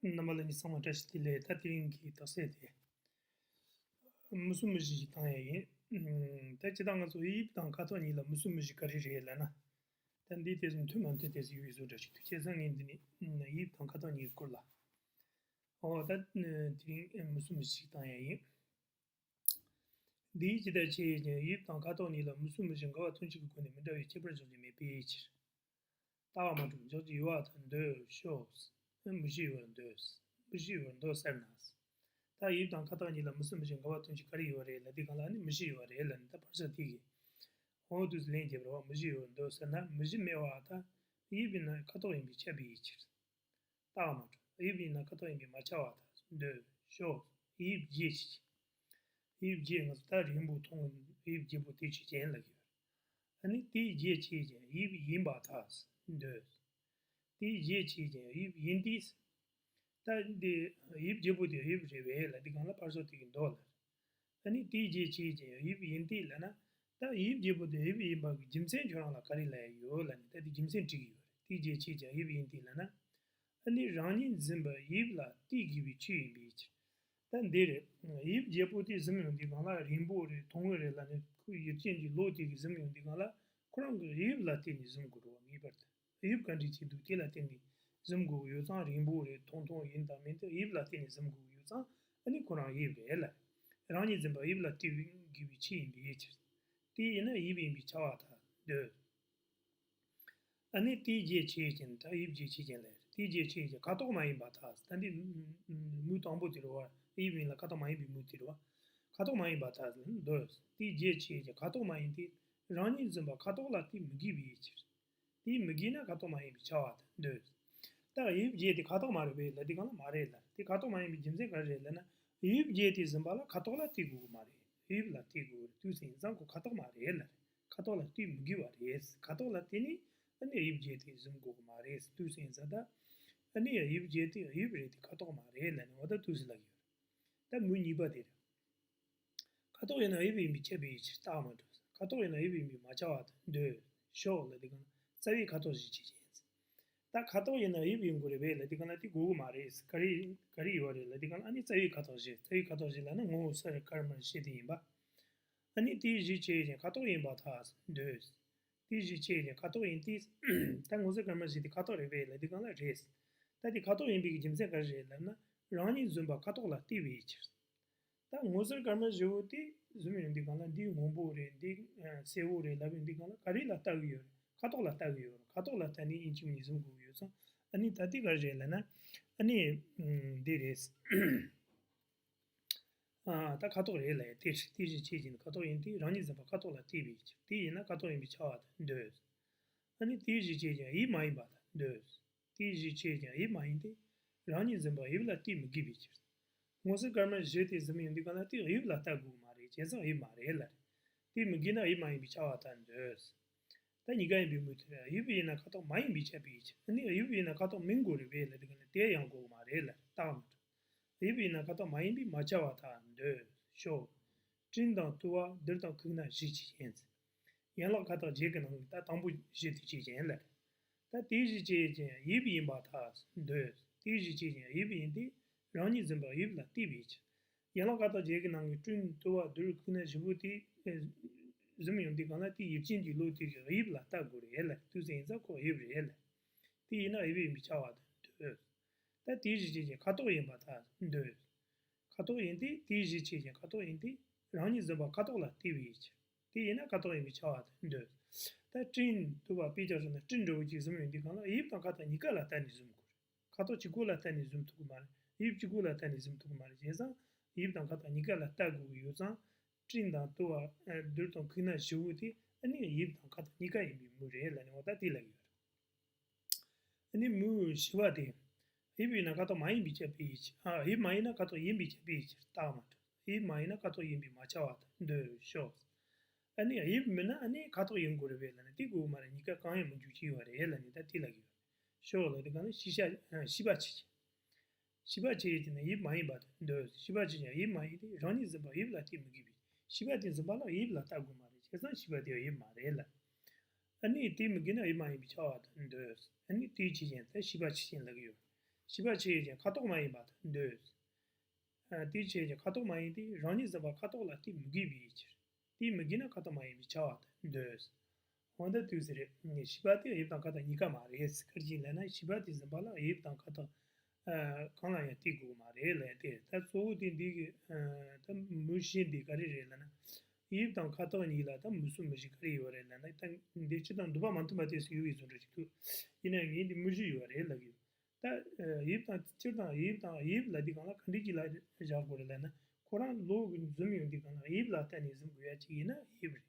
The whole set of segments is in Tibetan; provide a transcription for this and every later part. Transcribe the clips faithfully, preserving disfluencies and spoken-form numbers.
རྣམ་པ་ལྷན་རྒྱས་ཚང་མ་བཀྲ་ཤིས་བདེ་ལེགས། ད་དེ་རིང་གི་རྟགས་གསལ་དེ། མུ་གསུམ་མུ་བཞི་ཞིག་བཏང་ཡ་ཡིན། ད་སྤྱིར་བཏང་ང་ཚོ་དབྱིབས་དང་ཁ་དོག་གཉིས་ལ་མུ་གསུམ་མུ་བཞི་ག་རེ་རེད་ལབ་ན། ད་འདི་དེ་ཚོ་མཐུན་མ་མཐུན་དེ་ཚོ་ཡོད་བཟོ་འདྲ་ཞིག་འདུག་བྱས་ཙང་ངས་འདི་ནས་དབྱིབས་དང་ཁ་དོག་གཉིས་སྐོར་ལ། ཨོ་ད་དེ་རིང་མུ་གསུམ་མུ་བཞི་ཞིག་བཏང་ཡ་ཡིན། འདིའི་ཇི་ལྟར་བྱས་ཀྱང་དབྱིབས་དང་ཁ་དོག་གཉིས་ལ་མུ་གསུམ་མུ་བཞི་འགལ་བ་ཐུན་གཅིག་གི་སྒོ་ནས་མི་འདྲ་བའི་ཁྱད་པར་འཇོག་རྒྱུ་མེད་པའི་ཕྱིར། ལྟ་བ་མ་གྲུབ། འཇོག་རྒྱུ་ཡོད་པར་ཐལ། འདོད། ཤོག་མུ་བཞི་ཡོད་པར་འདོད། མུ་བཞི་ཡོད་པར་འདོད་ཟེར་ན། ད་དབྱིབས་དང་ཁ་དོག་གཉིས་ལ་མུ་གསུམ་མུ་བཞི་འགལ་བ་ཐུན་གཅིག་ག་རེ་ཡོད་རེད་ལབ་དུས་སྒང་ལ་ནི་མུ་བཞི་ཡོད་པ་རེད་ལབ་ནི། ད་ཕར་ཚུར་དེ་གི་འོ་དུས་ལན་རྒྱབ་རོགས། མུ་བཞི་ཡོད་པར་འདོད་ཟེར་ན། མུ་བཞི་མེད་པར་ཐལ། དབྱིབས་ཡིན་ན་ཁ་དོག་ཡིན་པས་ཁྱབ་པའི་ཕྱིར། ལྟ་བ་མ་གྲུབ། དབྱིབས་ཡིན་ན་ཁ་དོག་ཡིན་པས་མ་ཁྱབ་པར་ཐལ། འདོད། ཤོག་དབྱིབས་བརྒྱད་ཅིག་དབྱིབས་བརྒྱད་ང་ཚོ་ད་རིང་པོ་མཐོང་། དབྱིབས་བརྒྱད་པོ་དེ་ཆོས་ཅན་ལབ་ཀྱི་ཡོད། ཨ་ནི་དེའི་རྒྱུད་ཆོས་ཅན་དབྱིབས་ཡིན་པར་ཐལ། འདོད། དེའི་རྒྱུད་ཆོས་ཅན་དབྱིབས་ཡིན་ཏེ། ད་འདི་དབྱིབས་བརྒྱད་པོ་དེ་དབྱིབས་རེད་པས་ལབ་དུས་སྒང་ལ་ཕར་ཚུར་དེ་གི་འདོད་ལ། ཨ་ནི་དེའི་རྒྱུད་ཆོས་ཅན་དབྱིབས་ཡིན་ཏེ་ལབ་ན། ད་དབྱིབས་བརྒྱད་པོ་དེ་དབྱིབས་ཡིན་པ་གི་རྒྱུ་མཚན་ཁྱོད་རང་ལ་ག་རེ་ལབ་ཡ་ཡོད་ལབ་ནས། ད་དེ་རྒྱུ་མཚན་དྲི་གི་ཡོད་རེད། དེའི་རྒྱུད་ཆོས་ཅན་དབྱིབས་ཡིན་ཏེ་ལབ་ན། ཨ་ནི་རང་ཉིད་འཛིན་པ་དབྱིབས་ལ་ལྟོས་དགོས་པའི་ཆོས་ཡིན་པའི་ཕྱིར། ད་འདི་རེད། དབྱིབས་བརྒྱད་པོ་དེ་གཟིམ་ཡོང་དུས་སྒང་ལ་རིང་པོ་རེད། ཐུང་ངུ་རེད་ལབ་ནས། ཁོའི་ཡུལ་ཅན་གྱི་བློ་དེ་གིས་གཟིམ་ཡོང་དུས་སྒང་ལ་ཁོ་རང་གི་དབྱིབས་ལ་བརྟེན་ནས་གཟིམ་དགོས་རེད་བ། ངེས་པར་དུ་དབྱིབས་ག་འདྲ་ཅིག་འདུག་དེ་ལ་བརྟེན་ནས་གཟིམ་དགོས་ཀྱི་ཡོད་ཙང་། རིང་པོ་རེད། ཐུང་ཐུང་ཡིན་དང་མིན་དེ་དབྱིབས་ལ་བརྟེན་ནས་གཟིམ་དགོས་ཀྱི་ཡོད་ཙང་། ཨ་ནི་ཁོ་རང་དབྱིབས་རེད་ལ། རང་ཉིད་འཛིན་པ་དབྱིབས་ལ་ལྟོས་དགོས་པའི་ཆོས་ཡིན་པའི་ཕྱིར། དེ་ཡིན་ན་དབྱིབས་ཡིན་པས་ཁྱབ་པར་ཐལ། འདོད། ཨ་ནི་དེའི་རྒྱུད་ཆོས་ཅན། ད་དབྱིབས་རྒྱུད་ཆོས་ཅན་ལ། དེའི་རྒྱུད་ཆོས་ཅན་ཁ་དོག་མ་ཡིན་པར་ཐལ། ད་འདི་མུ་དང་པོ་དེ་རེད་བ། དབྱིབས་ཡིན་ལ་ཁ་དོག་མ་ཡིན་པའི་མུ་དེ་རེད་བ། ཁ་དོག་མ་ཡིན་པར་ཐལ་ཟེར་ན། འདོད། དེའི་རྒྱུད་ཆོས་ཅན་ཁ་དོག་མ་ཡིན་ཏེ། རང་ཉིད་འཛིན་པ་ཁ་དོག་ལ་ལྟོས་མི་དགོས་པའི་ཕྱིར། དེ་མི་དགོས་ན་ཁ་དོག་མ་ཡིན་པས་ཁྱབ་པར་ཐལ། འདོད། ད་དབྱིབས་བརྒྱད་དེ་ཁ་དོག་མ་རེད་པས་ལབ་དུས་སྒང་ལ་མ་རེད་ལ། དེ་ཁ་དོག་མ་ཡིན་པའི་རྒྱུ་མཚན་ག་རེ་རེད་ལབ་ན། དབྱིབས་བརྒྱད་དེ་གཟིམ་པ་ལ་ཁ་དོག་ལ་ལྟོས་དགོས་ཀྱི་མ་རེད། དབྱིབས་ལ་ལྟོས་དགོས་རེད། དེ་ཡིན་ཙང་ཁོ་ཁ་དོག་མ་རེད་ལ། ཁ་དོག་ལ་ལྟོས་མི་དགོས་པ་རེད། ཁ་དོག་ལ་ལྟོས་ནས་ཨ་ནི་དབྱིབས་བརྒྱད་དེ་གཟིམ་དགོས་ཀྱི་མ་རེད། དེ་ཡིན་ཙང་ད་ཨ་ནི་དབྱིབས་བརྒྱད་དེ་དབྱིབས་རེད་དེ་ཁ་དོག་མ་རེད་ལབ་ནས་འོ་ད་དེ་ལབ་ཀྱི་ཡོད་རེད། ད་མུ་གཉིས་པ་དེ་རེད། ཁ་དོག་ཡིན་ན་དབྱིབས་ཡིན་པས་ཁྱབ་པའི་ཕྱིར། ལྟ་བ་མ་གྲུབ། ཁ་དོག་ཡིན་ན་དབྱིབས་ཡིན་པས་མ་ཁྱབ་པར་ཐལ། འདོད། ཤོག་ལབ་དུས་སྒང་ལ་རྩ་བའི་ཁ་དོག་གཞིར་བྱས་ཅན་ཟེར། ད་ཁ་དོག་ཡིན་ན་དབྱིབས་ཡིན་དགོས་རེད་པས་ལབ་དུས་སྒང་ལ་དེ་དགོས་ཀྱི་མ་རེད། ག་རེ་ག་རེ་ཡོད་རེད་ལབ་དུས་སྒང་ལ་ཨ་ནི་རྩ་བའི་ཁ་དོག་གཞི། རྩ་བའི་ཁ་དོག་གཞི་ལབ་ན་ངོ་བོ་ས་ར་དཀར་དམར་བཞི་དེ་ཡིན་པ། ཨ་ནི་དེའི་གཞིར་བྱས་ཀྱང་ཁ་དོག་ཡིན་པར་ཐལ། འདོད། དེའི་གཞིར་བྱས་ཀྱང་ཁ་དོག་ཡིན་ཏེ། ད་ངོ་བོ་ས་ར་དཀར་དམར་བཞི་དེ་ཁ་དོག་རེད་པས་ལབ་དུས་སྒང་ལ་རེད། ད་དེ་ཁ་དོག་ཡིན་པའི་རྒྱུ་མཚན་ག་རེ་རེད་ལབ་ན། རང་ཉིད་འཛིན་པ་ཁ་དོག་ལ་ལྟོས་པའི་ཕྱིར། ད་ངོ་བོ་ས་ར་དཀར་དམར་བཞི་པོ་དེ་གཟིམ་ཡོང་དུས་སྒང་ལ་འདི་སྔོན་པོ་རེད། འདི་ཨ་སེར་པོ་རེད་ལབ་ཡོང་དུས་སྒང་ལ་ག་རེ་ལ་ལྟ་གི་ཡོད་རེད། ཁ་དོག་ལ་ལྟ་གི་ཡོད་རེད། ཁ་དོག་ལ་ལྟ་ནས་དབྱིན་ཇི་མི་གཟིམ་དགོས་ཡོད་ཙང་། ཨ་ནི་ད་ལྟའི་ག་རེ་རེད་ལབ་ན། ཨ་ནི་ཨ་འདི་རེད། ཨ་ད་ཁ་དོག་རེད་ལབ་ཡ་དེ་རེད། དེ་གཞིར་བྱས་ཀྱང་ཁ་དོག་ཡིན་ཏེ། རང་ཉིད་འཛིན་པ་ཁ་དོག་ལ་ལྟོས་པའི་ཕྱིར། དེ་ཡིན་ན་ཁ་དོག་ཡིན་པས་ཁྱབ་པར་འདོད། ཨ་ནི་དེའི་གཞིར་བྱས་ཀྱང་དབྱིབས་མ་ཡིན་པར་ཐལ། འདོད། དེའི་གཞིར་བྱས་ཀྱང་དབྱིབས་མ་ཡིན་ཏེ། རང་ཉིད་འཛིན་པ་དབྱིབས་ལ་ལྟོས་མི་དགོས་པའི་ཕྱིར། ངོ་བོ་ས་ར་དཀར་དམར་བཞི་དེ་གཟིམ་ཡོང་དུས་སྒང་ལ་དེ་དབྱིབས་ལ་ལྟ་དགོས་ཀྱི་མ་རེད། བྱས་ཙང་དབྱིབས་མ་རེད་ལབ་རེད། དེ་མི་དགོས་ན་དབྱིབས་མ་ཡིན་པས་ཁྱབ་པར་ཐལ། འདོད། ད་གཉིས་ཀ་ཡིན་པའི་མུ་དེ་རེད། དབྱིབས་ཡིན་ན་ཁ་དོག་མ་ཡིན་པས་ཁྱབ་པའི་ཕྱིར། ཨ་ནི་དབྱིབས་ཡིན་ན་ཁ་དོག་མིན་དགོས་རེད་པས་ལབ་དུས་སྒང་ལ་དེ་ཡང་དགོས་ཀྱི་མ་རེད་ལབ་རེད། ལྟ་བ་མ་གྲུབ། དབྱིབས་ཡིན་ན་ཁ་དོག་མ་ཡིན་པས་མ་ཁྱབ་པར་ཐལ། འདོད། ཤོག་སྤྲིན་དང་དུ་བ་རྡུལ་དང་ཁུག་རྣ་བཞི་ཆོས་ཅན་ཟེར། ཡན་ལག་ཁ་དོག་བརྒྱད་ཀྱི་ནང་གི་ད་དང་པོ་བཞི་དེ་ཆོས་ཅན་ལབ་རེད། ད་དེའི་གཞིར་བྱས་ཀྱང་དབྱིབས་ཡིན་པར་ཐལ། འདོད། དེའི་གཞིར་བྱས་ཀྱང་དབྱིབས་ཡིན་ཏེ། རང་ཉིད་འཛིན་པ་དབྱིབས་ལ་ལྟོས་པའི་ཕྱིར། ཡན་ལག་ཁ་དོག་བརྒྱད་ཀྱི་ནང་གི་སྤྲིན་དུ་བ་རྡུལ་ཁུག་རྣ་བཞི་པོ་དེ་ཨེ་གཟིམ་ཡོང་དུས་སྒང་ལ་དེ་དབྱིབས་ཅན་གྱི་བློ་དེ་གིས་དབྱིབས་ལ་ལྟ་དགོས་རེད་ལབ། དེ་ཡིན་ཙང་ཁོ་དབྱིབས་རེད་ལབ། དེ་ཡིན་ན་དབྱིབས་ཡིན་པས་ཁྱབ་པར་ཐལ། འདོད། ད་དེའི་གཞིར་བྱས་ཀྱང་ཁ་དོག་ཡིན་པར་ཐལ། འདོད། ཁ་དོག་ཡིན་ཏེ། དེའི་གཞིར་བྱས་ཀྱང་ཁ་དོག་ཡིན་ཏེ། རང་ཉིད་འཛིན་པ་ཁ་དོག་ལ་ལྟོས་པའི་ཕྱིར། དེ་ཡིན་ན་ཁ་དོག་ཡིན་པས་ཁྱབ་པར་ཐལ། འདོད། ད་སྤྲིན་དུ་བ་དཔེ་ཆ་བཞག་ན་སྤྲིན་འདྲ་བོ་ཅིག་གཟིམ་ཡོང་དུས་སྒང་ལ་དབྱིབས་དང་ཁ་དོག་གཉིས་ཀ་ལ་ལྟ་ནས་གཟིམ་དགོས་རེད། ཁ་དོག་གཅིག་པོ་ལ་ལྟ་ནས་གཟིམ་ཐུབ་ཀྱི་མ་རེད། དབྱིབས་གཅིག་པོ་ལ་ལྟ་ནས་གཟིམ་ཐུབ་ཀྱི་མ་རེད། བྱས་ཙང་དབྱིབས་དང་ཁ་དོག་གཉིས་ཀ་ལ་ལྟ་དགོས་ཀྱི་ཡོད་ཙང་། སྤྲིན་དང་དུ་བ་རྡུལ་དང་ཁུག་རྣ་བཞི་པོ་དེ་ཨ་ནི་དབྱིབས་དང་ཁ་དོག་གཉིས་ཀ་ཡིན་པའི་མུ་རེད་ལབ་ནས་འོ་ད་དེ་ལབ་ཀྱི་ཡོད་རེད། ཨ་ནི་མུ་བཞི་པ་དེ། དབྱིབས་ཡིན་ན་ཁ་དོག་མ་ཡིན་པས་ཁྱབ་པའི་ཕྱིར། ཨ་དབྱིབས་མ་ཡིན་ན་ཁ་དོག་ཡིན་པས་ཁྱབ་པའི་ཕྱིར། རྟགས་མ་གྲུབ། དབྱིབས་མ་ཡིན་ན་ཁ་དོག་ཡིན་པས་མ་ཁྱབ་པར་ཐལ། འདོད། ཤོག་ཨ་ནི་དབྱིབས་མིན་ན་ཨ་ནི་ཁ་དོག་ཡིན་དགོས་རེད་པས་ལབ་ན་དེ་དགོས་ཀྱི་མ་རེད། གཉིས་ཀ་གང་ཡང་མི་འཇུག་ཅིག་ཡོད་རེད་ལབ་ནས་ད་དེ་ལབ་ཀྱི་ཡོད་རེད། ཤོག་ལབ་དུས་སྒང་ལ་བཞི་ཆ་ཨ་བཞི་པ་ཆོས་ཅན། བཞི་པ་ཆོས་ཅན་ནི་དབྱིབས་མ་ཡིན་པར་ཐལ། འདོད། བཞི་པ་ཆོས་ཅན་དབྱིབས་མ་ཡིན་ཏེ། རང་ཉིད་འཛིན་པ་དབྱིབས་ལ་ལྟོས་མི་དགོས་པས། བཞི་པ་དེ་འཛིན་པ་ལ་དབྱིབས་ལ་ལྟ་དགོས་མ་རེད། བྱས་ཙང་བཞི་པ་དེ་དབྱིབས་མ་རེད་ལ། ཨ་ནི་དེ་མི་དགོས་ན་དབྱིབས་མ་ཡིན་པས་ཁྱབ་པར་ཐལ། འདོད། ཨ་ནི་དེའི་ཆོས་ཅན་ད་བཞི་པ་ཆོས་ཅན་ལབ་ཀྱི་ཡོད། ཤེས་པ་ཆོས་ཅན། ཁ་དོག་མ་ཡིན་པ་དང་འདོད། ཨ། དེ་ཆོས་ཅན། ཁ་དོག་མ་ཡིན་ཏེ། རང་ཉིད་ཟིན་པ་ཁ་དོག་ལ་དེ་མི་དགོས་པའི་ཕྱིར། དེ་མི་དགོས་ན་ཁ་དོག་མ་ཡིན་པས་ཁྱབ་པ་དང་འདོད། འོ་ད་དུས་ཟེར། ཤེས་པ་དེ་དབྱིབས་དང་ཁ་དོག་གཉིས་ཀ་མ་རེད། ག་རེ་བྱས་ནས་ལབ་ན། ཤེས་པ་དེ་ཟིན་པ་ལ་དབྱིབས་དང་ཁ་དོག་ཨ། གང་ལ་ཡང་དེ་དགོས་མ་རེད་ལབ་ཡ་དེ། ད་གཙོ་བོ་དེ་འདི་གི། ཨ། ད་མུ་བཞི་འདི་ག་རེ་རེད་ལབ་ན། དབྱིབས་དང་ཁ་དོག་གཉིས་ལ་ད་མུ་གསུམ་མུ་བཞི་ག་རེ་ཡོད་རེད་ལབ་ན། ད་འདི་སྤྱིར་བཏང་འདོད་པ་མ་མཐུན་པ་དེ་སུ་ཡོད་པའི་བཟོ་འདྲ་ཞིག་འདུག་ཡིན་ནའི་ངས་འདི་མུ་བཞི་ཡོད་རེད་ལབ་ཀྱི་ཡོད། ད། ཨ། དབྱིབས་དང་། སྤྱིར་བཏང་དབྱིབས་དང་དབྱིབས་ལབ་དུས་སྒང་ལ་ག་འདྲ་ཅིག་ལ་བཞག་དགོས་རེད་ལབ་ན། ཁོ་རང་བློ་གི་འཛིན་ཡོང་དུས་སྒང་ལ་དབྱིབས་ལ་བརྟེན་ནས་འཛིན་དགོས་ཡ་ཅིག་ཡིན་ན་དབྱིབས་རེད།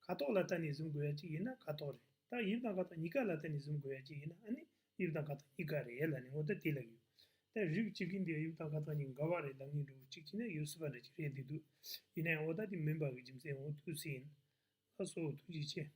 ཁ་དོག་ལ་བརྟེན་ནས་འཛིན་དགོས་ཡ་ཅིག་ཡིན་ན་ཁ་དོག་རེད། ད་དབྱིབས་དང་ཁ་དོག་གཉིས་ཀ་ལ་བརྟེན་ནས་འཛིན་དགོས་ཡ་ཅིག་ཡིན་ན། ཨ་ནི་དབྱིབས་དང་ཁ་དོག་གཉིས་ཀ་རེད་ལབ་ནས་ངོ་ད་དེ་ལབ་ཡོད། ད་རིགས་གཅིག་གི་འདི་དབྱིབས་དང་ཁ་དོག་གཉིས་འགལ་བ་རེད་ལབ་མཁན་འདྲ་བོ་གཅིག་བྱས་ན་ཡོད་སྲིད་པ་འདྲ་ཅིག་རེད་འདི་འདུག་ཡིན་ནའི་འོ་ད་དེ་མིན་པ་གི་རྒྱུ་མཚན་འོ་འདུག་སེ་ཡིན། ལགས་སོ། ཐུགས་རྗེ་ཆེ།